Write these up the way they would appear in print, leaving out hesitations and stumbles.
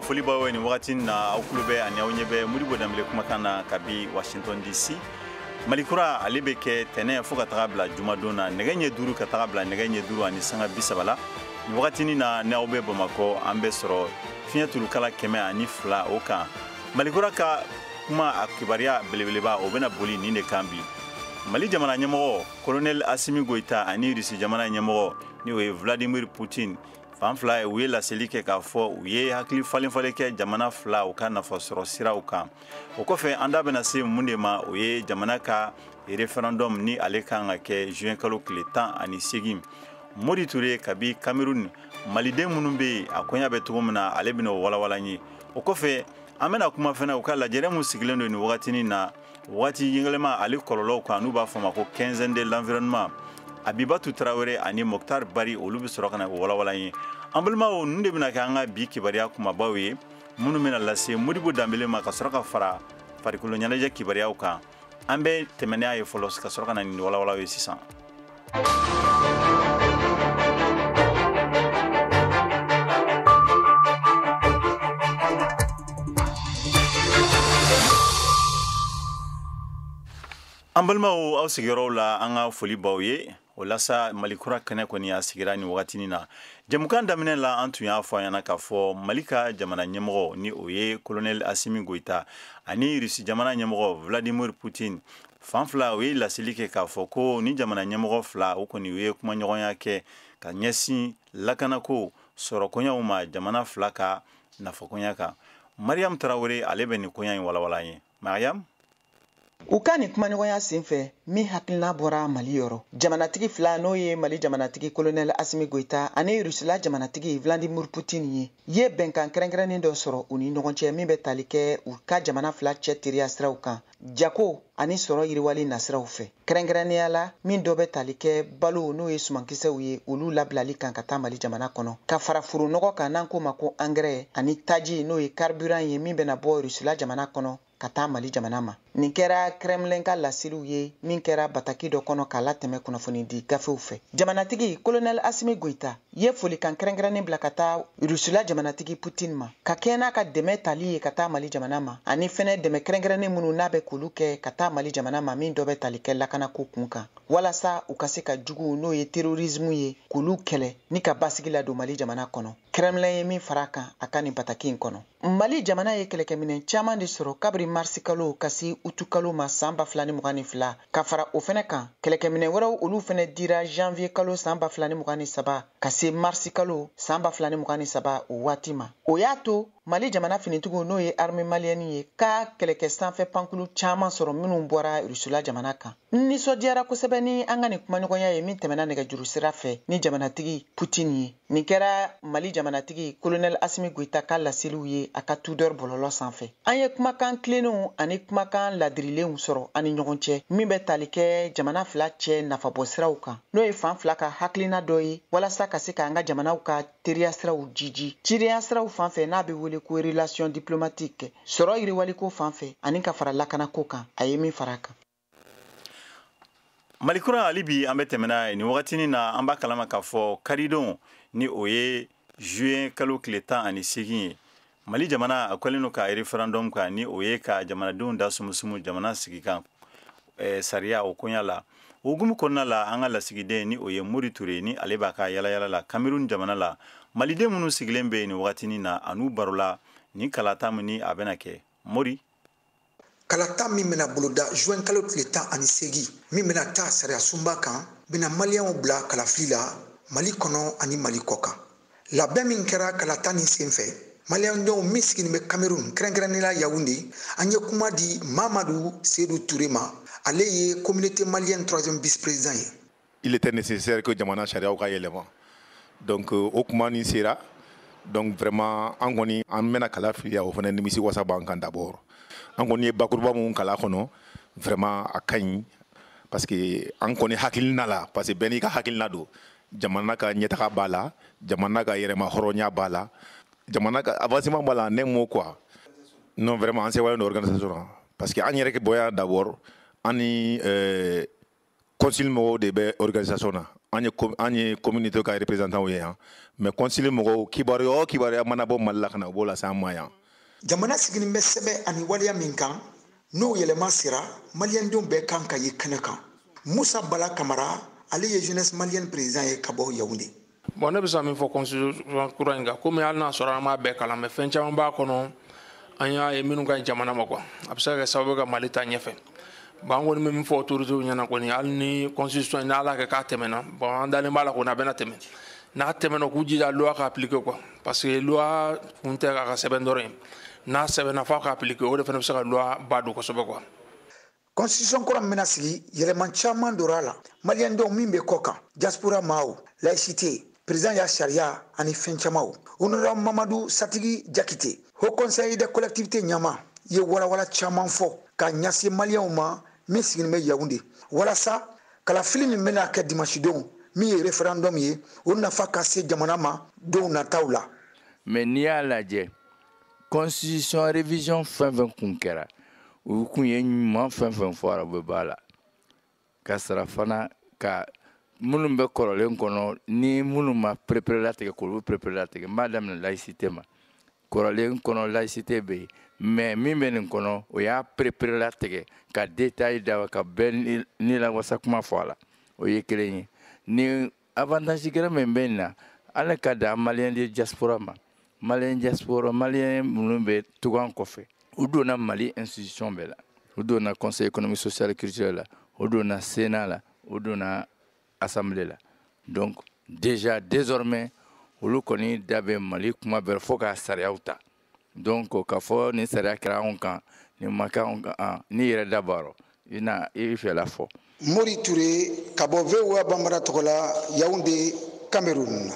Foli b'aw ye nin wagati na. Aw tulo bɛ ani aw ɲɛ bɛ Modibo Danbele kumakan na kabi Washington DC. Malikura ale bɛ kɛ tɛnɛ fo ka taga bila jumadon na, nɛgɛ ɲɛ 5 ka taga bila nɛgɛ ɲɛ 5:30 la. Nin wagatinin na, n'aw bɛ Bamakɔ, an bɛ sɔrɔ fiɲɛ turukala 102 o kan. Malikura ka kuma a kibaruya belebeleba, o bɛna boli nin de kan bi: Mali jamana ɲɛmɔgɔ Colonel Assimi Goïta ani Rusi jamana ɲɛmɔgɔ, ni o ye Vladimir Poutine, fan fila ye, u ye laseli kɛ k'a fɔ u ye hakili falen falen kɛ jamana fila u ka nafasɔrɔ siraw kan. O kɔfɛ, an da bɛna se mun de ma? O ye jamana ka référendum ni ale kan ka kɛ juin kalo tile 18. Mori Ture kabi Cameroun, maliden minnu bɛ yen, a koɲa bɛ cogo min na, ale bɛna o walawala n ye. O kɔfɛ, an bɛna kuma fɛnɛ u ka lajɛrɛ mun sigilen don nin wagatinin na, waati yɛlɛma ale kɔlɔlɔw kan, n'u b'a fɔ ma ko quinzaine de l'environnement. Abibatu Tarawele ani Mokhtar Bari, olu bɛ sɔrɔ ka na o walawala ye. An balimaw, ninnu de bɛna kɛ an ka bi kibaruya kumabaw ye minnu bɛna lase Modibo Danbele ma, ka sɔrɔ ka fara farikolo ɲɛnajɛ kibaruyaw kan. An bɛ tɛmɛ n'a ye fɔlɔ, ka sɔrɔ ka na nin walawalaw ye sisan. An balimaw, aw sigiyɔrɔw la, an ka foli b'aw ye. O la sa, Malikura kɛnɛ kɔni a sigira nin wagatinin na. Jɛmukan daminɛ la, an tun y'a fɔ an ɲɛna k'a fɔ Mali ka jamana ɲɛmɔgɔ, ni o ye Colonel Assimi Goïta, ani Rusi jamana ɲɛmɔgɔ Vladimir Poutine, fan fila, u ye laseli kɛ k'a fɔ ko ni jamana ɲɛmɔgɔ fila, o kɔni u ye kumaɲɔgɔnya kɛ ka ɲɛsin lakanako sɔrɔkoɲaw ma, jamana fila ka nafakoɲa kan. Mariam Tarawele, ale bɛ nin koɲa in walawala an ye. Mariam. U ka nin kumaɲɔgɔnya senfɛ, min hakilina bɔra Mali yɔrɔ, jamanatigi fila, n'o ye Mali jamanatigi Colonel Assimi Goïta ani Rusila jamanatigi Vladimir Poutine ye bɛnkan kɛrɛnkɛrɛnnen dɔ sɔrɔ u ni ɲɔgɔn cɛ, min bɛ tali kɛ u ka jamana fila cɛ teriya siraw kan, jago ani sɔrɔ yiriwali nasiraw fɛ, kɛrɛnkɛrɛnnenya la min dɔ bɛ tali kɛ balo, n'o ye sumankisɛw ye, olu labilali kan ka taa Mali jamana kɔnɔ, ka fara foronɔgɔ kan, n'an k'o ma ko angɛrɛ, ani taji, n'o ye carburant ye, min bɛna bɔ Rusila jamana kɔnɔ ka taa Mali jamana ma. Nin kɛra Kremlin ka laseliw ye min kɛra bataki dɔ kɔnɔ k'a latɛmɛ kunnafonidi gafew fɛ. Jamanatigi Colonel Assimi Goïta ye folikan kɛrɛnkɛrɛnnen bila ka taa Rusila jamanatigi Poutine ma, ka kɛɲɛ n'a ka dɛmɛ tali ye ka taa Mali jamana ma, ani fɛnɛ dɛmɛ kɛrɛnkɛrɛnnen minnu n'a bɛ k'olu kɛ ka taa Mali jamana ma, min dɔ bɛ tali kɛ lakanako kun kan, walasa u ka se ka juguw, n'o ye terrorisme ye, k'olu kɛlɛ ni ka basigi ladon Mali jamana kɔnɔ. Kremlin ye min fara kan a ka nin bataki in kɔnɔ, Mali jamana ye kɛlɛkɛminɛn caman de sɔrɔ kabiri marisi kalo ka se utu kalo ma san 2022. Ka fara o fɛnɛ kan, kɛlɛkɛminɛn wɛrɛw, olu fɛnɛ dira janvier kalo san 2023 ka se marisi kalo san 2023 o waati ma. O y'a to Mali jamana finitigiw, n'o ye armée malienne ye, ka kɛlɛkɛ sanfɛ pankulu caman sɔrɔ minnu bɔra Rusila jamana kan. N nisɔndiyara kosɛbɛ ni an ka nin kumaɲɔgɔnya ye min tɛmɛna nɛgɛjuru sira fɛ ni jamanatigi Poutine ye. Nin kɛra Mali jamanatigi Colonel Assimi Goïta ka laseliw ye a ka Twitter bɔlɔlɔ sanfɛ. An ye kumakan tilennenw ani kumakan ladirilenw sɔrɔ an ni ɲɔgɔn cɛ, min bɛ tali kɛ jamana fila cɛ nafabɔ siraw kan, n'o ye fan fila ka hakilina dɔ ye, walasa ka se k'an ka jamanaw ka teriya siraw jiji, cidenya siraw fan fɛ, n'a bɛ wele ko relation diplomatique, sɔrɔ yiriwaliko fan fɛ, ani ka fara lakanako kan, a ye min fara a kan. Malikura hali bi, an bɛ tɛmɛ n'a ye nin wagatinin na. An b'a kalama k'a fɔ karidon, ni o ye juin kalo tile 18 ye, Mali jamana a kɛlen don ka référendum kan, ni o ye ka jamanadenw da sumusumu jamana sigi kan sariya o koɲa la. O hukumu kɔnɔna la, an ka lasigiden, ni o ye Mori Ture, ni ale b'a ka yalayala la Cameroun jamana la, maliden minnu sigilen bɛ yen nin wagatinin na, a n'u barola nin kalata min ni a bɛna kɛ. Mori. Kalata min bɛna boloda juin kalo tile 18, min bɛna taa sariya sunba kan, bɛna maliyɛnw bila kalafili la Mali kɔnɔ ani Mali kɔ kan. Labɛn min kɛra kalata nin senfɛ, maliyɛndenw min sigilen bɛ Cameroun, kɛrɛnkɛrɛnnenya la Yaoundé, an ye kuma di Mamadu Seydou Touré ma. Ale ye communauté malienne troisième vice-président ye. Il était nécessaire que jamana sariyaw ka yɛlɛma, donc o kuma nin sera. Donc vraiment, an kɔni an bɛna kala fili, o fana nimisi wasa b'an kan. D'abord, an kɔni ye bakuruba mun kala kɔnɔ, vraiment a ka ɲi, parce que an kɔni hakilina la, parce que bɛɛ n'i ka hakilina don, jamana ka ɲɛtaga b'a la, jamana ka yɛrɛma hɔrɔnya b'a la, jamana ka avancement b'a la, en un mot quoi. Non, vraiment an sewalen don organisation na, parce que an yɛrɛ bɔ yan d'abord, an ni consul mɔgɔw de bɛ organisation na. An ye communauté ka représentant ye yan, mais concile mɔgɔw, kibaruya o kibaruya mana bɔ Mali la ka na, u b'o lase an ma yan. Jamana sigilen bɛ sɛbɛn ani waleya min kan, n'o yɛlɛma sera, maliyɛndenw bɛɛ kan ka ye kɛnɛ kan. Musa Bala Kamara, ale ye Jeunesse malienne président ye ka bɔ Yaoundé. Bon, ne bɛ se ka min fɔ constitution kura in kan, komi hali n'a sɔrɔ an m'a bɛɛ kalan, mais fɛn caman b'a kɔnɔ an y'a ye minnu ka ɲi jamana ma quoi. A bɛ se ka kɛ sababu ye ka Mali ta ɲɛfɛ. Bon, an kɔni bɛ min fɔ autorités ɲɛna kɔni, hali ni constitution ni Ala kɛ k'a tɛmɛna, bon, an dalen b'a la kɔni a bɛna tɛmɛ. N'a tɛmɛna, k'u jija loi ka appliquer quoi, parce que loi kun tɛ k'a ka sɛbɛn dɔrɔn ye. N'a sɛbɛnna, f'a ka appliquer, o de fana bɛ se ka loi ba don kosɛbɛ quoi. Constitution kura min bɛna sigi, yɛlɛma caman donna a la. Maliyɛndenw min bɛ kɔ kan, diaspora maaw, laïcité, président ya sariya ani fɛn camanw. Honorable Mamadu Satigi Jakite, Haut Conseil des collectivités ɲama, ye walawala caman fɔ ka ɲɛsin maliyɛnw ma min sigilen bɛ Yaoundé, walasa kalafili min bɛna kɛ dimanche don, min ye référendum ye, o nafa ka se jamana ma don nataw la. Mais n'i y'a lajɛ, constitution révision fɛn fɛn kun kɛra, u kun ye ɲuman fɛn fɛn fɔra, u bɛ b'a la ka sara fana ka minnu bɛ kɔrɔlen kɔnɔ ni minnu ma perepere latigɛ, k'olu perepere latigɛ. N b'a daminɛ laïcité ma. Kɔrɔlen kɔnɔ, laïcité bɛ yen, mais min bɛ nin kɔnɔ, o y'a perepere latigɛ ka détail da ka bɛɛ ni lawasa kuma fɔ a la. O ye kelen ye. Ni avantage gɛrɛ min bɛ nin na, ala ka dan maliyɛn de diaspora ma. Maliyɛn diaspora, maliyɛn minnu bɛ tugan kɔfɛ, u donna Mali institution bɛɛ la. U donna Conseil économique, social et culturel la, u donna Sénat la, u donna assemblée la. Donc déjà, désormais, olu kɔni da bɛ Mali kuma bɛɛ fo k'a sariyaw ta. Donc k'a fɔ nin sariya kɛra anw kan, nin ma kɛ anw kan, n'i yɛrɛ da b'a rɔ, i na i fɛla fɔ. Mori Ture ka bɔ VOA Bambara tɔgɔ la, Yaoundé, Cameroun.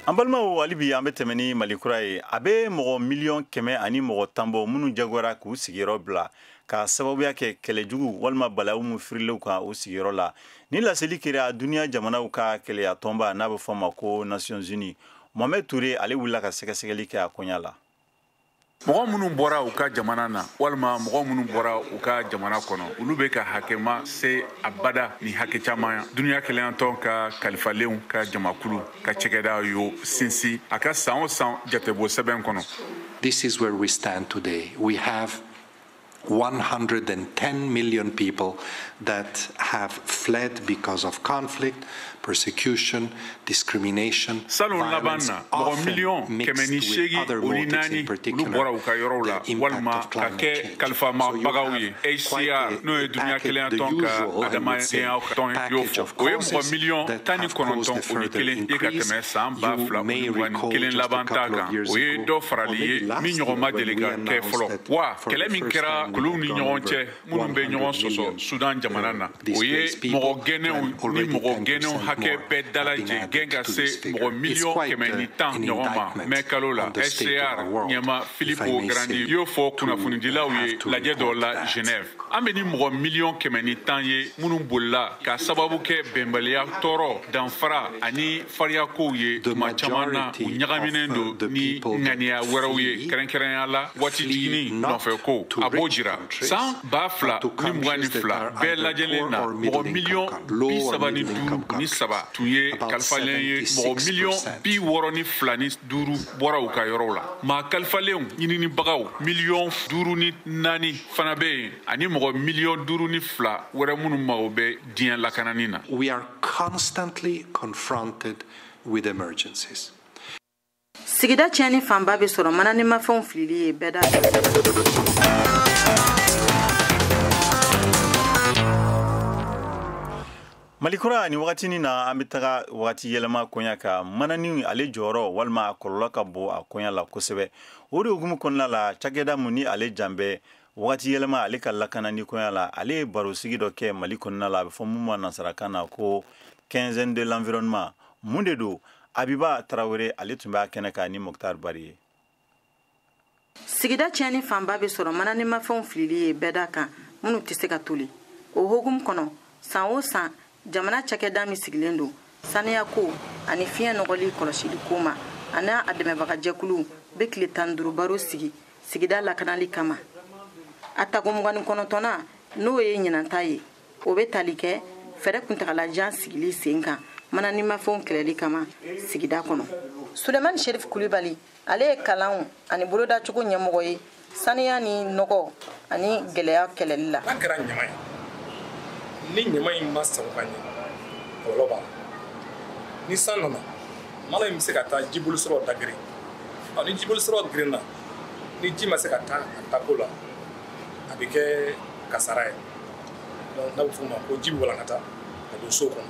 An balimaw, hali bi an bɛ tɛmɛ ni Mali kura ye. A bɛ mɔgɔ 110 miliyɔn bɔ minnu jagoyara k'u sigiyɔrɔ bila ka sababuya kɛ kɛlɛjugu walima balawu min firilenw kan u sigiyɔrɔ la. Ni laseli kɛra duniya jamanaw ka kɛlɛya tɔnba n'a bɛ fɔ a ma ko Nations Unies. Mohamed Touré, ale wulila ka sɛgɛsɛgɛli kɛ a koɲa la. Mɔgɔ minnu bɔra u ka jamana na walima mɔgɔ minnu bɔra u ka jamana kɔnɔ, olu bɛ ka hakɛma se abada ni hakɛ caman ya. Duniya kelenyatɔn ka kalifalenw ka jamakulu ka cɛgɛda y'o sinsin a ka san o san jatebɔ sɛbɛn kɔnɔ. This is where we stand today. We have 110 million people that have fled because of conflict, persecution, discrimination. Salon laban na, mɔgɔ 184 miliyɔn olu bɔra u ka yɔrɔw la walima ka kɛ kalifamabagaw ye. HCR, n'o ye duniya kelenyatɔn ka adamadenya tɔn, y'o fɔ. O ye mɔgɔ 19 miliyɔn ye ka tɛmɛ san 2021 laban ta kan. O ye dɔ farali ye min ɲɔgɔn ma deli ka kɛ fɔlɔ wa. Kɛlɛ min kɛra kuluw ni ɲɔgɔn cɛ minnu bɛ ɲɔgɔn sɔsɔ Sudan jamana na, o ye mɔgɔ gɛnnenw ni mɔgɔ gɛnnenw hakɛ bɛɛ dalajɛ gɛn ka se mɔgɔ 110 miliyɔn ɲɔgɔn ma mɛ kalo la. HCR ɲɛma Filippo Grandi y'o fɔ kunnafonidilaw ye lajɛ dɔ la Genève. An bɛ ni mɔgɔ 110 miliyɔn ye minnu bolila ka sababu kɛ bɛnbaliya, tɔɔrɔ, danfara ani fariyakow ye. Tuma caman na, u ɲagaminen don ni ŋaniya wɛrɛw ye, kɛrɛnkɛrɛnya la waati jiginni nɔfɛ ko. A b'o jira, san 2022 bɛɛ lajɛlen na, mɔgɔ 35 miliyɔn tun ye kalifalen ye. Mɔgɔ 62 ni 5 bɔra u ka yɔrɔw la. Maa kalifalenw ɲininibagaw 5 ni 4 miliyɔn fana bɛ yen, ani mɔgɔ 5 ni 2 miliyɔn wɛrɛ minnu mago bɛ diɲɛ lakanani na. We are constantly confronted with emergencies. Sigida tiɲɛni fanba bɛ sɔrɔ mananimafɛnw filili ye bɛɛ da fɛ. Malikura, ni wagatinin na, an bɛ taga wagati yɛlɛma koɲa kan. Manani, ale jɔyɔrɔ walima a kɔlɔlɔ ka bon a koɲa la kosɛbɛ. O de hukumu kɔnɔna la, cakɛda mun ni ale jan bɛ wagati yɛlɛma ale ka lakanani koɲa la, ale ye barosigi dɔ kɛ Mali kɔnɔna la, a bɛ fɔ mun ma nansarakan na ko Quinzaine de l'environnement. Mun de don? Abiba Tarawele, ale tun b'a kɛnɛ kan ni Mɔkitar Bari ye. Sigida tiɲɛni fanba bɛ sɔrɔ mananimafɛnw filili ye bɛɛda kan minnu tɛ se ka toli. O hukumu kɔnɔ, san o san, jamana cakɛda min sigilen don saniyako ani fiɲɛ nɔgɔli kɔlɔsili ko ma, ani a dɛmɛbagajɛkulu bɛ tile 15 baro sigi sigida lakanali kama. A tako 29nan, n'o ye ɲinanta ye, O bɛ tali kɛ fɛɛrɛ kuntagalajan sigili sen kan mananimafɛnw kɛlɛli kama sigida kɔnɔ. Sulemani Sherif Kulibali, ale ye kalanw ani bolodacogo ɲɛmɔgɔ ye saniya ni nɔgɔ ani gɛlɛya kɛlɛli la. N'a kɛra ɲama ye, ni ɲama in ma sago ka ɲɛ, kɔlɔlɔ b'a la. Ni san nana, mana in bɛ se ka taa jiboli siraw dageren. Ni jiboli siraw gerenna, ni ji ma se ka taa a tako la, a bɛ kɛ kasara ye. Donc n'a bɛ f'o ma ko ji bɛ walankata ka don so kɔnɔ.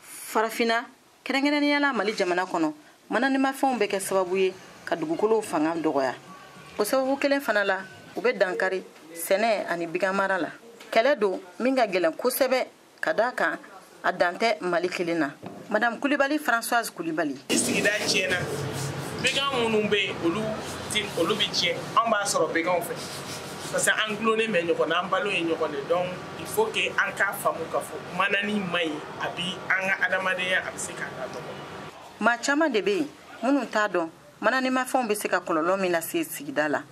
Farafinna, kɛrɛnkɛrɛnnenya la Mali jamana kɔnɔ, mananimafɛnw bɛ kɛ sababu ye ka dugukolow fanga dɔgɔya. O sababu kelen fana la, u bɛ dankari sɛnɛ ani baganmara la. Kɛlɛ don min ka gɛlɛn kosɛbɛ ka d'a kan a dan tɛ Mali kelen na. Madame Kulibali Françoise Kulibali. Ni sigida tiɲɛna, bagan minnu bɛ yen, olu bɛ tiɲɛ. Anw b'a sɔrɔ baganw fɛ parce que an gulonnen bɛ ɲɔgɔn na, an balo ye ɲɔgɔn de. Donc il faut que an k'a faamu k'a fɔ manani man ɲi, a bi an ka adamadenya a bɛ se k'a lanɔgɔ. Maa caman de bɛ yen minnu t'a dɔn mananimafɛnw bɛ se ka kɔlɔlɔ min lase sigida la.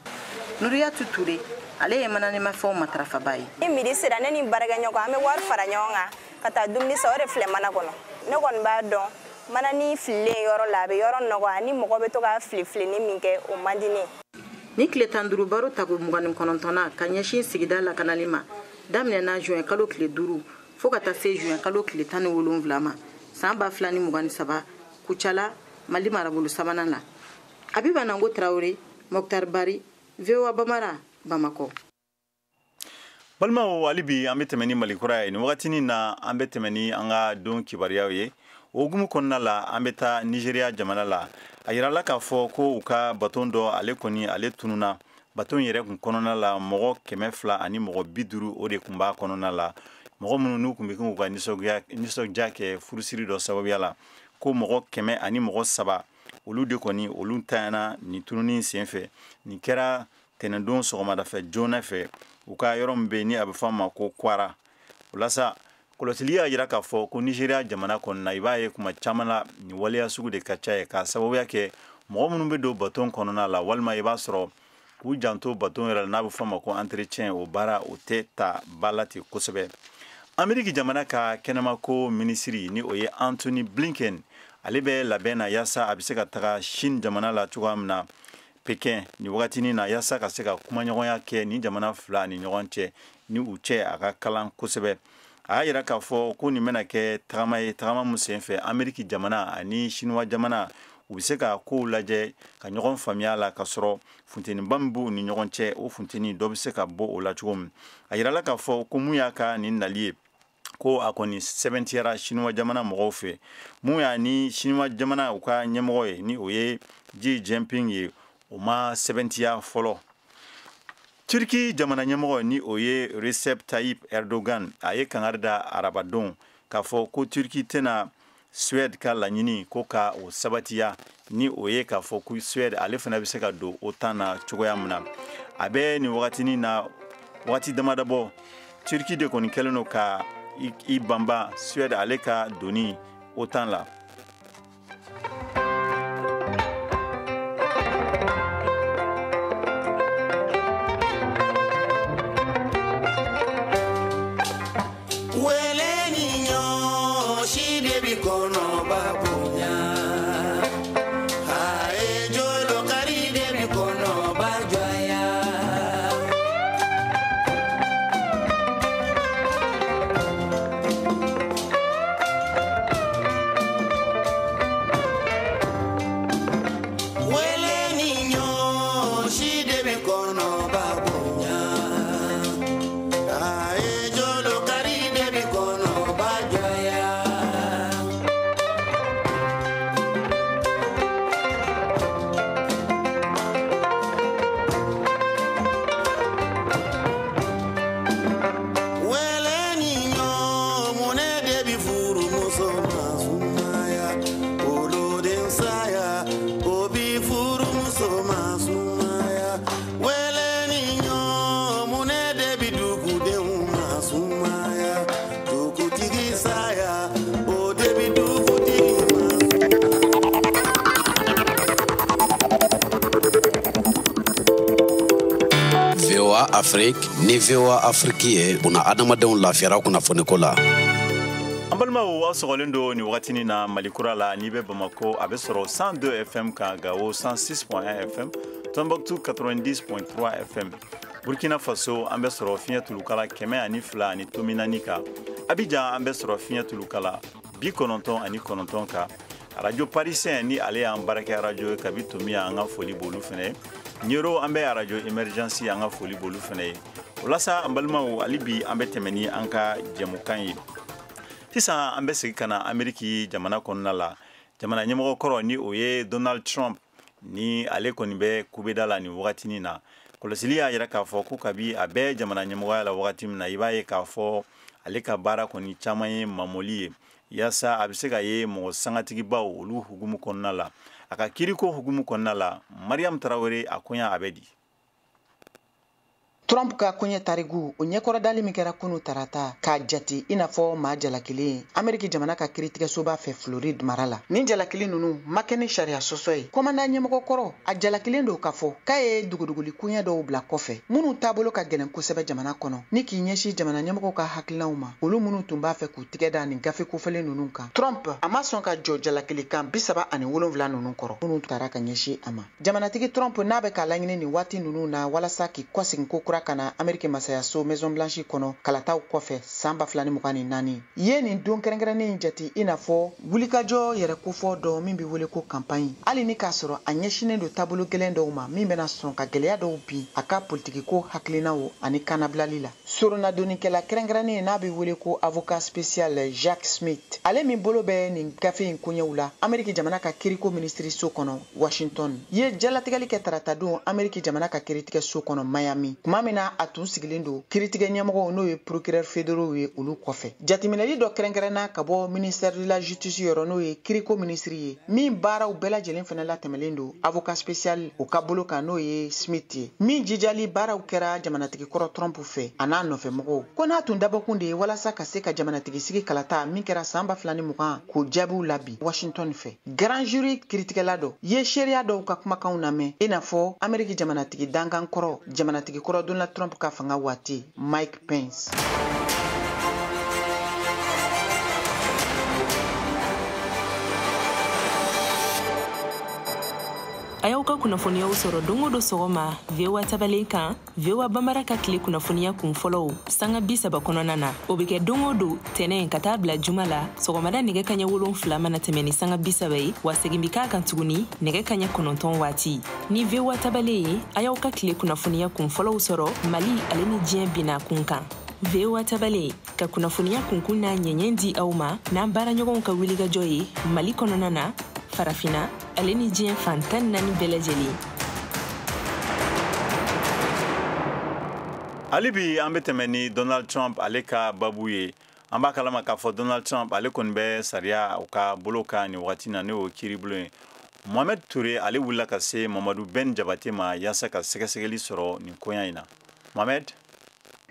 Nuriyatu Ture, ale ye mananimafɛnw matarafaba ye. Ni midi sera, ne ni baarakɛɲɔgɔn an bɛ wari fara ɲɔgɔn kan ka taa dumuni san, o de filɛ mana kɔnɔ. Ne kɔni b'a dɔn manani fililen yɔrɔ la, a bɛ yɔrɔ nɔgɔ, ani mɔgɔ bɛ to ka fili filini min kɛ, o man di ne ye. Ni tile 15 baro tako 29nan ka ɲɛsin sigida lakanali ma daminɛna juin kalo tile 5 fo ka taa se juin kalo tile 17 ma san 2023 Kucala, Mali marabolo sabanan la. Abiba Nango Traoré, Mokhtar Bari, VOA Bamara, Bamako. Balimaw, hali bi an bɛ tɛmɛ ni Mali kura ye. Nin wagatinin na, an bɛ tɛmɛ ni an ka don kibaruyaw ye. O hukumu kɔnɔna la, an bɛ taa Nigéria jamana la. A yirala k'a fɔ ko u ka baton dɔ, ale kɔni ale tununa. Baton yɛrɛ kun kɔnɔna la, mɔgɔ 250, o de kun b'a kɔnɔna la, mɔgɔ minnu n'u kun bɛ k'u ka nisɔndiya kɛ furusiri dɔ sababuya la, ko mɔgɔ 103, olu de kɔni olu tanyana nin tununi sen fɛ. Nin kɛra tɛnɛndon sɔgɔmadafɛ joona fɛ, u ka yɔrɔ min bɛ yen ni a bɛ fɔ a ma ko Kwara. O la sa, kɔlɔsili y'a jira k'a fɔ ko Nigéria jamana kɔnɔna, i b'a ye kuma caman la, nin waleya sugu de ka ca ye, k'a sababuya kɛ mɔgɔ minnu bɛ don baton kɔnɔna la, walima i b'a sɔrɔ k'u janto baton yɛrɛ la, n'a bɛ fɔ a ma ko entretien, o baara o tɛ ta ba la ten kosɛbɛ. Ameriki jamana ka kɛnɛmako minisiri, ni o ye Antony Blinken, ale bɛ labɛn na yaasa a bɛ se ka taga Chine jamana la cogoya min na, Pekin, nin wagatinin na, yaasa ka se ka kumaɲɔgɔnya kɛ ni jamana fila ni ɲɔgɔn cɛ, ni u cɛ a ka kalan kosɛbɛ. A y'a yira k'a fɔ ko nin bɛna kɛ tagama ye, tagama min senfɛ Ameriki jamana ani Chinois jamana u bɛ se ka kow lajɛ ka ɲɔgɔn faamuya la, ka sɔrɔ funteniba min b'u ni ɲɔgɔn cɛ, o funteni dɔ bɛ se ka bɔ o la cogo min. A yirala k'a fɔ ko mun y'a ka nin nali ye, ko a kɔni sɛbɛntiyara Chinois jamana mɔgɔw fɛ. Mun y'a ni Chinois jamana u ka ɲɛmɔgɔ ye, ni o ye Xi Jinping ye, o ma sɛbɛntiya fɔlɔ. Turki jamana ɲɛmɔgɔ, ni o ye Recep Tayyip Erdogan, a ye kangari da arabadon k'a fɔ ko Turki tɛna Suède ka laɲini ko ka o sabatiya, ni o ye k'a fɔ ko Suède ale fana bɛ se ka don OTAN na cogoya min na. A bɛ nin wagatinin na, wagati damadɔ bɔ, Turki de kɔni kɛlen don ka i banba Suède ale ka doni OTAN la. VOA Afrique ni VOA Afrique ye buna adamadenw lafiyara kunnafoniko la. An balimaw, aw sɔgɔlen don nin wagatinin na Malikura la. N'i bɛ Bamako, a bɛ sɔrɔ 102 FM kan, Gawo 106.1 FM, Tombouctou 90.3 FM. Burkina Faso, an bɛ sɔrɔ fiɲɛ tulukala 102.4 kan. Abidjan, an bɛ sɔrɔ fiɲɛ tulukala 99 kan. Radio Parisien, ni ale y'an baarakɛ radio ye kabi Tomiya, an ka foli b'olu fɛnɛ ye. Ɲero, an bɛ radio Emergence, an ka foli b'olu fɛnɛ ye. O la sa, an balimaw, hali bi an bɛ tɛmɛ ni an ka jɛmukan ye. Sisan an bɛ segin ka na Ameriki jamana kɔnɔna la. Jamana ɲɛmɔgɔ kɔrɔ, ni o ye Donald Trump, ni ale kɔni bɛ kubeda la nin wagatinin na. Kɔlɔsili y'a yira k'a fɔ ko kabi a bɛ jamana ɲɛmɔgɔya la wagati min na, i b'a ye k'a fɔ ale ka baara kɔni caman ye mamɔli ye, yaasa a bɛ se ka ye mɔgɔ sangatigibaw olu hukumu kɔnɔna la. A ka kiriko hukumu kɔnɔna la, Mariam Tarawele, a koɲa a bɛ di? Trump ka koɲɛ tarigu o ɲɛkɔrɔdali min kɛra kunu tarata k'a jate i n'a fɔ maa jalakilen Ameriki jamana ka kiritigɛsoba fɛ Floride mara la, nin jalakili ninnu ma kɛ ni sariya sɔsɔ ye. Kɔmanda ɲɛmɔgɔ kɔrɔ, a jalakilen don k'a fɔ k'a ye duguduguli koɲɛ dɔw bila kɔfɛ minnu taabolo ka gɛlɛn kosɛbɛ jamana kɔnɔ, ni k'i ɲɛsin jamana ɲɛmɔgɔw ka hakilinaw ma, olu minnu tun b'a fɛ k'u tigɛ da nin gafe kofɔlen ninnu kan. Trump a ma sɔn ka jɔ jalakili kan 37 ninnu kɔrɔ minnu tara ka ɲɛsin a ma. Jamanatigi Trump n'a bɛ k'a laɲini nin waati ninnu na walasa k'i kɔsegin ko kura ka na Ameriki masayaso Maison Blanche kɔnɔ kalataw kɔfɛ san 2024, ye nin don kɛrɛnkɛrɛnnen jate i n'a fɔ wulikajɔ yɛrɛ kofɔ dɔ min bɛ wele ko campagne, hali ni k'a sɔrɔ a ɲɛsinnen don taabolo gɛlɛn dɔw ma min bɛna sɔn ka gɛlɛya dɔw bin a ka politikiko hakilinaw ani kannabilali la. Soronadonnikɛla kɛrɛnkɛrɛnnen n'a bɛ wele ko avocat spécial Jacques Smith, ale min bolo bɛ nin gafe in koɲɛw la Ameriki jamana ka kiriko minisiriso kɔnɔ Washington, ye jalatigɛli kɛ taratadon Ameriki jamana ka kiritigɛso kɔnɔ Miami, tuma min na a tun sigilen don kiritigɛ ɲɛmɔgɔw, n'o ye procureur fédéraux ye, olu kɔfɛ. Jateminɛli dɔ kɛrɛnkɛrɛnna ka bɔ ministère de la justice yɔrɔ, n'o ye kiriko minisiri ye, min baaraw bɛɛ lajɛlen fɛnɛ latɛmɛlen don avocat spécial o ka bolo kan, n'o ye Smith ye, min jijali baaraw kɛra jamanatigi kɔrɔ Trump fɛ a n'a nɔfɛmɔgɔw ko n'a tun dabɔkun de ye walasa ka se ka jamanatigi sigi kalata min kɛra san 2020 k'o jaabiw labi Washington fɛ. Grand jury kiritigɛla dɔ ye seereya dɔw ka kumakanw lamɛn, i n'a fɔ Ameriki jamanatigi dankan kɔrɔ, jamanatigi kɔrɔ Donald Trump ka fanga waati, Mike Pence. A y'aw ka kunnafoniyaw sɔrɔ don o don sɔgɔma VOA tabalen kan, VOA Bambara ka tile kunnafoniya kun fɔlɔw sanga 30 kɔnɔna na. O bɛ kɛ don o don tɛnɛ ka taa bila juma la, sɔgɔmada nɛgɛ kaɲɛ 7 mana tɛmɛ ni sanga 30 ye, wa segin bi k'a kan tuguni nɛgɛ kaɲɛ 9 waati. Ni VOA tabalen ye, a y'aw ka tile kunnafoniya kun fɔlɔw sɔrɔ Mali ale ni diɲɛ bina kun kan. VOA tabalen ka kunnafoniya kunkun n'a ɲɛɲɛ di aw ma n'an baaraɲɔgɔnw ka wulikajɔ ye Mali kɔnɔna na, Farafina ale ni diɲɛ fan 14 bɛɛ lajɛlen. Hali bi an bɛ tɛmɛ ni Donald Trump ale ka babu ye. An b'a kalama k'a fɔ Donald Trump ale kɔni bɛ sariya o ka bolo kan nin wagati na, n'o ye kiiribulon ye. Mohamed Touré, ale wulila ka se Mamadu Ben Jabate ma yaasa ka sɛgɛsɛgɛli sɔrɔ nin koɲa in na. Mohamed.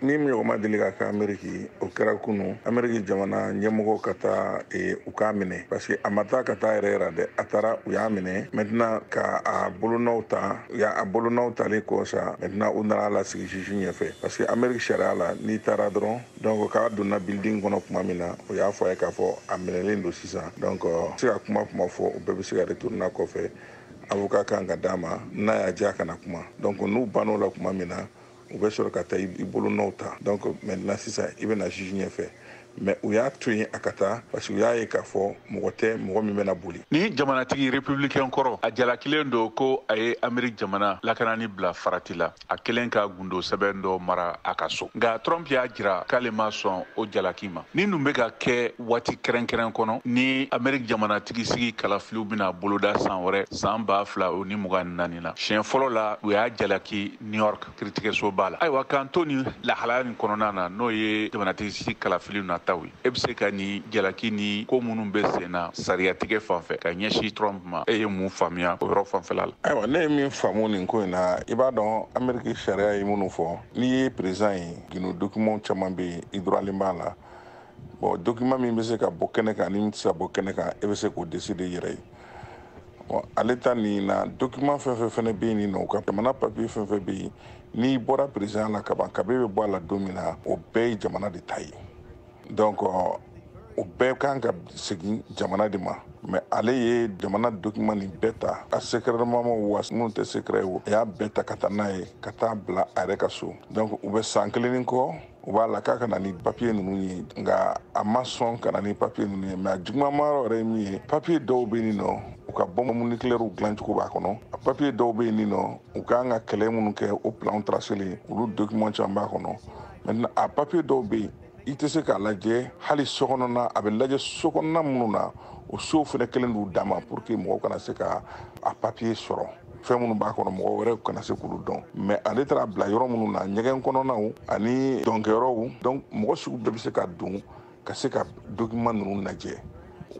Ni ɲɔgɔn ma deli ka kɛ Ameriki, o kɛra kunu. Ameriki jamana ɲɛmɔgɔ ka taa u k'a minɛ, parce que a ma taa ka taa yɛrɛ yɛrɛ dɛ, a taara u y'a minɛ. Maintenant ka a bolonɔw ta, a bolonɔw talen kɔ sa, maintenant u nana lasigi juge ɲɛfɛ, parce que Ameriki sariya la, n'i taara dɔrɔn, donc k'a donna building kɔnɔ tuma min na, o y'a fɔ a ye k'a fɔ a minɛlen don sisan. Donc se ka kuma fɔ, o bɛɛ bɛ se ka retourner kɔfɛ. Avocat kan ka d'a ma n'a y'a diya ka na kuma. Donc n'u bann'o la tuma min na, u bɛ sɔrɔ ka taa i bolonɔw ta. Donc maintenant sisan i bɛna juge ɲɛfɛ. Mais u y'a to yen a ka taa, parce que u y'a ye k'a fɔ mɔgɔ tɛ mɔgɔ min bɛna boli. Ni jamanatigi républicain kɔrɔ, a jalakilen don ko a ye Ameriki jamana lakanani bila farati la, a kelen ka gundo sɛbɛn dɔ mara a ka so. Nka Trump y'a jira k'ale ma sɔn o jalaki ma. Ni dun bɛ ka kɛ waati kɛrɛnkɛrɛn kɔnɔ ni Ameriki jamanatigi sigi kalafiliw bɛna boloda san wɛrɛ san 2024 la. Siɲɛ fɔlɔ la, u y'a jalaki New York kiiritigɛsoba la. Ayiwa, k'an to nin lahalaya nin kɔnɔna na, n'o ye jamanatigi sigi kalafiliw na taw ye, e bɛ se ka nin jalaki ni ko minnu bɛ sen na sariyatigɛ fan fɛ ka ɲɛsin Trump ma, e ye mun faamuya o yɔrɔ fanfɛla la? Ayiwa, ne ye min faamu nin ko in na, i b'a dɔn Ameriki sariya ye minnu fɔ, n'i ye président ye, gundo document caman bɛ yen, i droitlen b'a la. Bon, document min bɛ se ka bɔ kɛnɛ kan ni min tɛ se ka bɔ kɛnɛ kan, e bɛ se k'o décider i yɛrɛ ye. Bon, ale ta nin na, document fɛn fɛn fɛnɛ bɛ yen nin nɔ, u ka jamana papier fɛn fɛn bɛ yen, n'i bɔra président la kaban, kabe bɛ bɔ a la don min na, o bɛɛ ye jamana de ta ye. Donc o bɛɛ kan ka segin jamana de ma. Mais ale ye jamana document nin bɛɛ ta, a secrètement wa minnu tɛ secret o, a y'a bɛɛ ta ka taa n'a ye, ka taa bila a yɛrɛ ka so. Donc u bɛ san kelen ni kɔ u b'a la k'a ka na ni papier ninnu ye, nka a ma sɔn ka na ni papier ninnu ye. Mais a juguman yɔrɔ yɛrɛ ye min ye, papier dɔw bɛ yen nɔ, u ka bombe nucléaire dilancogo b'a kɔnɔ. A papier dɔw bɛ yen nɔ, u kan ka kɛlɛ minnu kɛ, o plan tracé olu document caman b'a kɔnɔ. Maintenant a papier dɔw bɛ yen, i tɛ se k'a lajɛ hali so kɔnɔna, a bɛ lajɛ so kɔnɔna minnu na, o sow fana kelen d'u dama pour que mɔgɔw kana se ka a papier sɔrɔ. Fɛn minnu b'a kɔnɔ, mɔgɔ wɛrɛ kana se k'olu dɔn. Mais ale taara bila yɔrɔ minnu na, ɲɛgɛn kɔnɔnaw ani dɔnkɛyɔrɔw, donc mɔgɔ sugu bɛɛ bɛ se ka don ka se ka document ninnu lajɛ.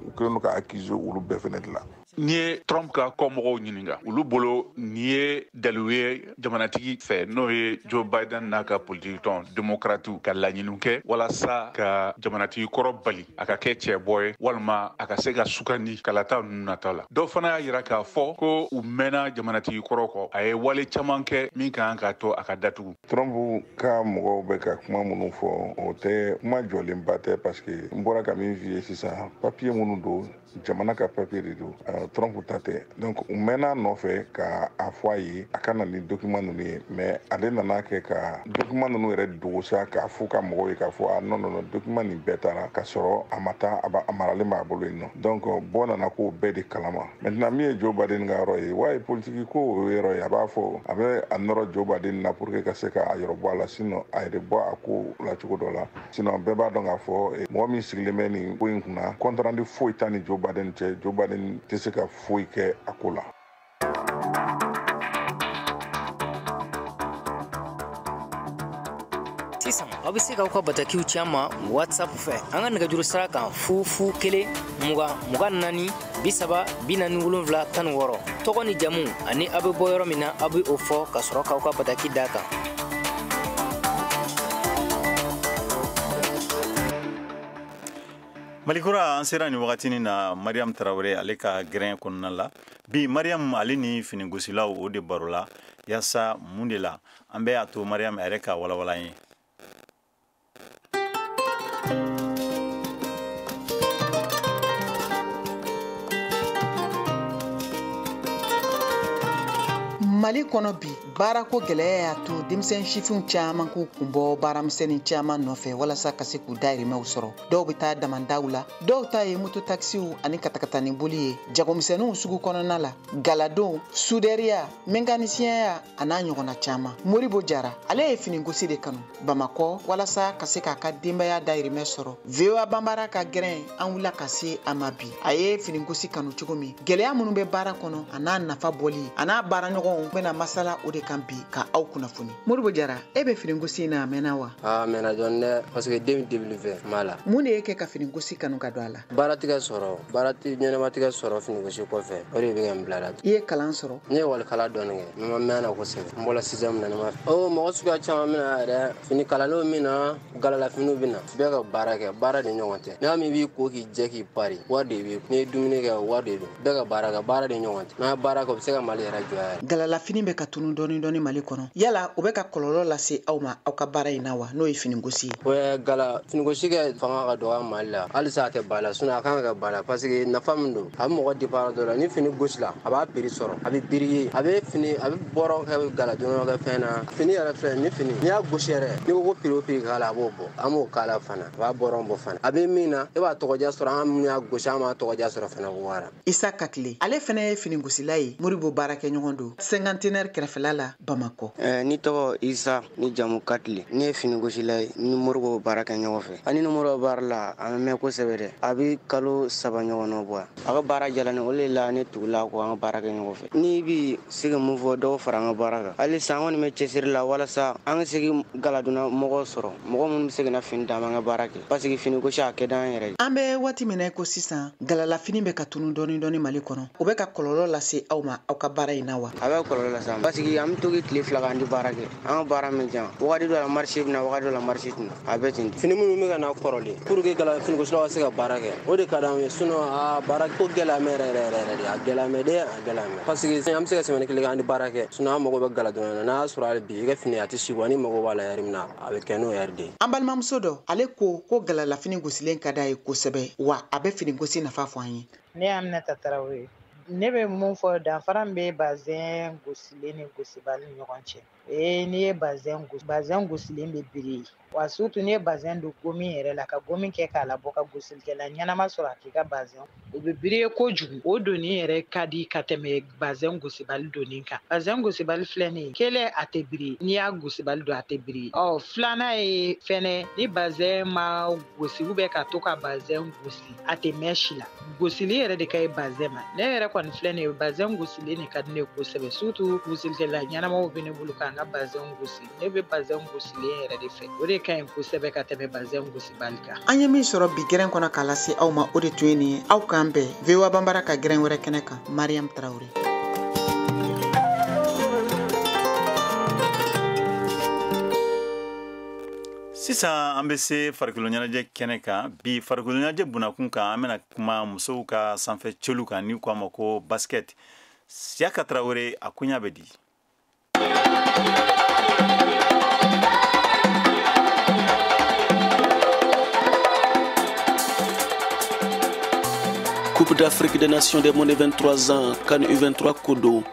U kɛlen don ka accuser olu bɛɛ fana de la. N'i ye Trump ka kɔmɔgɔw ɲininka, olu bolo nin ye dalilu ye jamanatigi fɛ, n'o ye Joe Biden n'a ka politiki tɔn démocratew ka laɲiniw kɛ walasa ka jamanatigi kɔrɔ bali a ka kɛ cɛbɔ ye, walima a ka se ka sugandi kalata ninnu nata la. Dɔw fana y'a yira k'a fɔ ko u mɛnna jamanatigi kɔrɔ kɔ, a ye wale caman kɛ min kan k'a to a ka datugu. Trump ka mɔgɔw bɛ ka kuma minnu fɔ, o tɛ kuma jɔlenba tɛ, parce que n bɔra ka min f'i ye sisan, papier minnu don, jamana ka papier de don, Trump ta tɛ. Donc u mɛnna nɔfɛ ka a fɔ a ye a ka na ni document ninnu ye, mais ale nana kɛ ka document ninnu yɛrɛ dogo sa, k'a fɔ ka mɔgɔw ye k'a fɔ a non non non, document nin bɛɛ taara, k'a sɔrɔ a ma taa, a maralen b'a bolo yen nɔ. Donc bɔ nana k'o bɛɛ de kalama. Maintenant min ye Joe Biden ka yɔrɔ ye, wa ye politique ko o yɔrɔ ye, a b'a fɔ a bɛ a nɔrɔ Joe Biden na pour que ka se k'a yɔrɔ bɔ a la, sinon a yɛrɛ bɔ a ko la cogo dɔ la. Sinon bɛɛ b'a dɔn k'a fɔ mɔgɔ min sigilen bɛ nin ko in kunna, compte rendu foyi t'a ni Joe Biden cɛ. Joe Biden tɛ se ka foyi kɛ a ko la. Sisan aw bɛ se k'aw ka batakiw ci an ma WhatsApp fɛ, an ka nɛgɛjuru sira kan 0 0 1 20 24 30 47 16. Tɔgɔ ni jamu ani aw bɛ bɔ yɔrɔ min na, aw bɛ o fɔ ka sɔrɔ k'aw ka bataki d'a kan. Malikura, an sera nin wagatinin na Mariam Tarawele ale ka gɛrɛn kɔnɔna la. Bi Mariam ale ni finigosilaw o de baro la, yaasa mun de la an bɛ a to Mariam yɛrɛ ka walawala ye. Mali kɔnɔ bi, baarako gɛlɛya y'a to denmisɛn sifinw caman k'u kunbɔ baaramisɛnnin caman nɔfɛ walasa ka se k'u dayirimɛw sɔrɔ. Dɔw bɛ taa damandaw la, dɔw ta ye mototakisiw ani katakatanin boli ye, jagomisɛnninw sugu kɔnɔna la, galadon, sudɛriya, mɛnkanisiyɛnya a n'a ɲɔgɔnna caman. Moribo Jara, ale ye finigosi de kanu Bamakɔ walasa ka se k'a ka denbaya dayirimɛ sɔrɔ. VOA Banbara ka gɛrɛn an wulila ka se a ma bi. A ye finigosi kanu cogo min, gɛlɛya minnu bɛ baara kɔnɔ a n'a nafa bɔli, a n'a baaraɲɔgɔnw bɛna masala o de kan bi ka aw kunnafoni. Moribo Jara, e bɛ finigosi in na a mɛnna wa? A mɛnna dɔɔni dɛ, parce que 2020 m'a la. Mun de ye kɛ ka finigosi kanu ka don a la? Baara tigɛ sɔrɔ, baara ɲɛnama tigɛ sɔrɔ finigosi kɔfɛ, o de bɛ ka n bila la. I ye kalan sɔrɔ? N ye ekɔli dɔɔni kɛ, n ma mɛn na kosɛbɛ. N bɔra 6e na ne ma. O mɔgɔ suguya caman bɛ na yɛrɛ, fini kalanlenw bɛ na, galalafiniw bɛ na. Bɛɛ ka baara kɛ, baara de ɲɔgɔn tɛ. N'a min b'i ko k'i jɛ k'i pari, wari de b'i kun. N'i ye dumuni kɛ, wari de don. Bɛɛ ka baara kɛ, baara de ɲɔgɔn tɛ. N'a ye baara kɛ, o bɛ se ka Mali yɛrɛ jɔ yɛrɛ. Galalafini bɛ ka tunu dɔɔni dɔɔni Mali kɔnɔ, yala o bɛ ka kɔlɔlɔ lase aw ma aw ka baara in na wa, n'o ye finigosi ye? O gala finigosi kɛ fanga ka dɔgɔ Mali la, halisa a tɛ ba la, sinon a kan ka kɛ ba la, parce que nafa min don, a bɛ mɔgɔ départ dɔ la, ni fini gosi la, a b'a prix sɔrɔ, a bɛ briller, a bɛ fini, a bɛ bɔrɔ kɛ galadonna kɛ fɛn na. Fini yɛrɛ filɛ, ni fini n'i y'a gosi yɛrɛ, n'i ko ko prix o prix k'a la, a b'o bɔ, an b'o k'a la fana, a b'a bɔrɔ bɔ fana. A bɛ min na, e b'a tɔgɔdiya sɔrɔ, an minnu y'a gosi, an b'a tɔgɔdiya sɔrɔ fana ko wara. Isa Katile, ale fana ye finigosila ye, Moribo baarakɛɲɔgɔn don Cinquantenaire kɛrɛfɛla la Bamakɔ. Ni tɔgɔ Isa, ni jamu Katile, ne ye finigosila ye, ni Moribo baara kɛ ɲɔgɔn fɛ. Ani ni Moribo baara la, a bɛ mɛn kosɛbɛ dɛ, a bɛ kalo 3 ɲɔgɔn bɔ. A ka baara jala ne, o de la ne tugula ko an ka baara kɛ ɲɔgɔn fɛ. N'i bi se ka mun fɔ, dɔw fara an ka baara kan. Halisa an kɔni bɛ cɛsiri la walasa an ka se galadonna mɔgɔw sɔrɔ, mɔgɔ minnu bɛ se ka na fini d'an ma an ka baara kɛ, parce que finigosi a kɛ d'an yɛrɛ ye. An bɛ waati min na i ko sisan, galalafini bɛ ka tunu dɔɔni dɔɔni Mali kɔnɔ, o bɛ ka kɔlɔlɔ lase aw ma aw ka baara in na wa? A bɛ kɔlɔlɔ kɔlɔlɔ lase an ma. Parce que an bɛ to k'i tile 2 k'an tɛ baara kɛ. An ka baara min jan. Wagati dɔ la marché bɛ na, wagati dɔ la marché tɛ na. A bɛ ten. Fini minnu bɛ ka na kɔrɔlen pour que gala finigosilaw ka se ka baara kɛ. O de ka d'anw ye sinon a baara ko gɛlɛya mɛ yɛrɛ yɛrɛ yɛrɛ de. A gɛlɛya mɛ dɛ, a gɛlɛya mɛ. Parce que an bɛ se ka semaine kelen kɛ an tɛ baara kɛ. Sinon an mago bɛ gala dɔrɔn na. N'a y'a sɔrɔ hali bi i ka fini a tɛ si bɔ, n'i mago b'a la yɛrɛ min na, a bɛ kɛ n'o yɛrɛ de ye. An balimamuso dɔ, ale ko ko galalafini gosilen ka d'a ye kosɛbɛ, wa a bɛ fini gosi nafa fɔ an ye. Ne ye Aminata Tarawele ye. Ne bɛ mun fɔ, danfara min bɛ bazɛn gosilen ni gosibali ni ɲɔgɔn cɛ, ee n'i ye bazɛn gosi, bazɛn gosilen bɛ biri, wa surtout n'i ye bazɛn don gomi yɛrɛ la, ka gomi kɛ k'a labɔ, ka gosilikɛla ɲɛnama sɔrɔ a k'i ka bazɛn, o bɛ biri kojugu. O donni yɛrɛ ka di ka tɛmɛ bazɛn gosibali donni kan. Bazɛn gosibali filɛ nin ye, kelen a tɛ biri, n'i y'a gosibali don a tɛ biri. Ɔ filanan ye fɛnɛ, ni bazɛn ma gosi ou bien ka to ka bazɛn gosi, a tɛ mɛn si la. Gosili yɛrɛ de ka ɲi bazɛn ma. Ne yɛrɛ kɔni filɛ nin ye, bazɛn gosilen de ka di ne kosɛbɛ, surtout gosilikɛla ɲɛnamaw bɛ ne bolo k'an ka bazɛn gosi. Ne bɛ bazɛn gosilen yɛrɛ de fɛ, o de ka ɲi kosɛbɛ ka tɛmɛ bazɛn gosibali kan. An ye min sɔrɔ bi gɛrɛn kɔnɔ k'a lase aw ma, o de tun ye nin ye. Aw k'an bɛn VOA Banbara ka gɛrɛn wɛrɛ kɛnɛ kan. Mariam Tarawele. Sisan an bɛ se farikolo ɲɛnajɛ kɛnɛ kan. Bi farikolo ɲɛnajɛ bunakun kan, an bɛna kuma musow ka sanfɛ celu kan, ni ko a ma ko basket. Siyaka Tarawele, a koɲa bɛ di? Coupe d'Afrique des Nations des moins de 23 ans, CAN U23 ko don.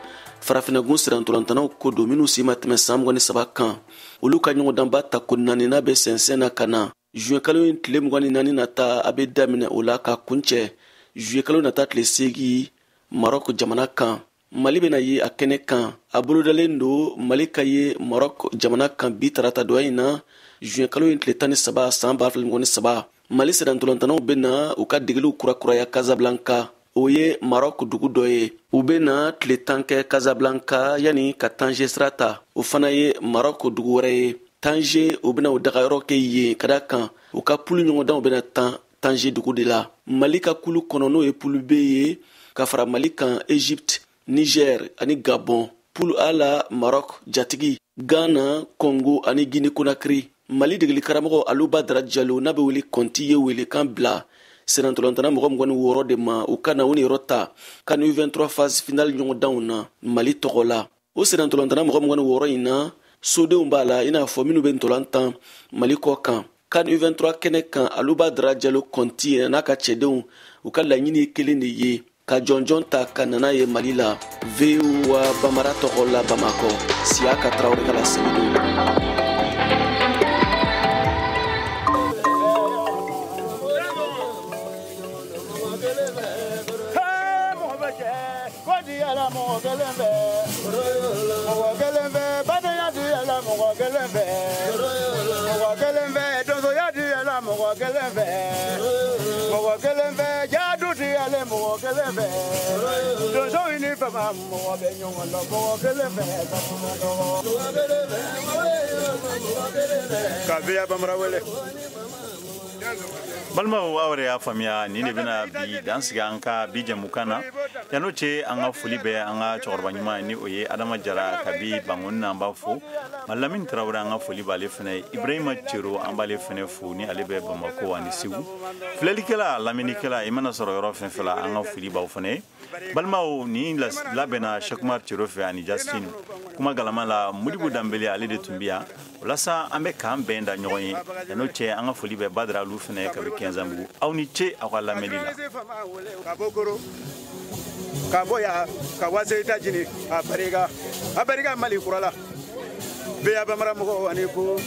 Farafinnagun sirantolantanaw ko don minnu si ma tɛmɛ san 23 kan. Olu ka ɲɔgɔndanba ta ko naaninan bɛ sɛnsɛn na ka na. Juin kalo in tile 24 nata a bɛ daminɛ o la ka kuncɛ juillet kalo nata tile 8 Maroc jamana kan. Mali bɛna ye a kɛnɛ kan. A bolodalen don Mali ka ye Maroc jamana kan bi tarata dɔ in na juin kalo in tile 13 san 2023. Mali sirantolantanaw bɛna u ka degeliw kurakuraya Casablanca. O ye Maroc dugu dɔ ye. U bɛna tile 10 kɛ Casablanca yanni ka Tanger sira ta. O fana ye Maroc dugu wɛrɛ ye. Tanger, u bɛna o dagayɔrɔ kɛ yen ka da kan u ka pulu ɲɔgɔndanw bɛna tan Tanger dugu de la. Mali ka kulu kɔnɔ, n'o ye pulu B ye, ka fara Mali kan Egypte, Niger ani Gabon. Pulu A la, Maroc jatigi, Ghana, Congo ani Guinée Conakry. Mali degeli karamɔgɔ Aluba Dara Jalo n'a bɛ wele Kɔnti ye welekan bila sirantolantana mɔgɔ 26 de ma u ka na u niyɔrɔ ta CAN U23 phase finale ɲɔgɔndanw na Mali tɔgɔ la. O sirantolantana mɔgɔ 26 in na, sodenw b'a la i n'a fɔ minnu bɛ ntolan tan Mali kɔ kan. CAN U23 kɛnɛ kan, Aluba Dara Jalo Kɔnti n'a ka cɛdenw, u ka laɲini ye kelen de ye, ka jɔnjɔn ta ka nana ye Mali la. VOA Bamara tɔgɔ la Bamakɔ, Siyaka Tarawele ka laseli don. Balimaw, aw yɛrɛ y'a faamuya, nin de bɛna bi dan sigi an ka bi jɛmukan na. Yan'o cɛ, an ka foli bɛ an ka cɛkɔrɔba ɲuman, ni o ye Adama Jara kabi Bangoni na, an b'a fo. Malamine Tarawele, an ka foli b'ale fɛnɛ ye. Ibrahima Cero, an b'ale fɛnɛ fo, ni ale bɛ Bamako ani Segu. Filɛlikɛla, lamɛnnikɛla, i mana sɔrɔ yɔrɔ fɛn fɛn la, an ka foli b'aw fɛnɛ ye. Balimaw, nin labɛnna Cheikh Cero fɛ ani Justin. Kuma galama la, Modibo Danbele ale de tun bɛ yan. O la sa, an bɛ k'an bɛn da ɲɔgɔn ye. Yan'o cɛ, an ka foli bɛ Badara olu fɛnɛ kabi Kɛnzanbugu. Aw ni ce aw ka lamɛnni la. Ka bɔ yan ka wase États-Unis, a barika a barika Mali kura la. Bɛɛ bamara mɔgɔw ani ko.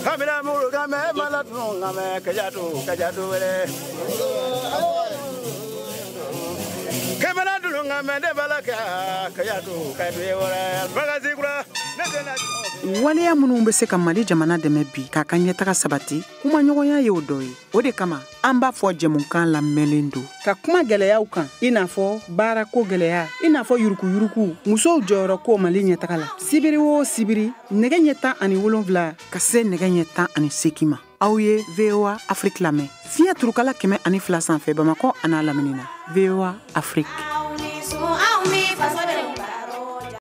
Kamila muru kame mala tunu kame kajatu kajatu wele. Kamila dunu kame de balaka kajatu kajatu wele. Bagazi kura ne tena. Waleya minnu bɛ se ka Mali jamana dɛmɛ bi k'a ka ɲɛtaga sabati, kumaɲɔgɔnya y'o dɔ ye. O de kama an b'a fɔ jɛmukan lamɛnlen don ka kuma gɛlɛyaw kan, i n'a fɔ baarako gɛlɛya, i n'a fɔ yurukuyuruku, musow jɔyɔrɔ ko Mali ɲɛtaga la. Sibiri o sibiri, nɛgɛ ɲɛ 17 ka se nɛgɛ ɲɛ 18 ma, aw ye VOA Afrique lamɛn fiɲɛ turukala 102 sanfɛ Bamakɔ an'a lamini na. VOA Afrique.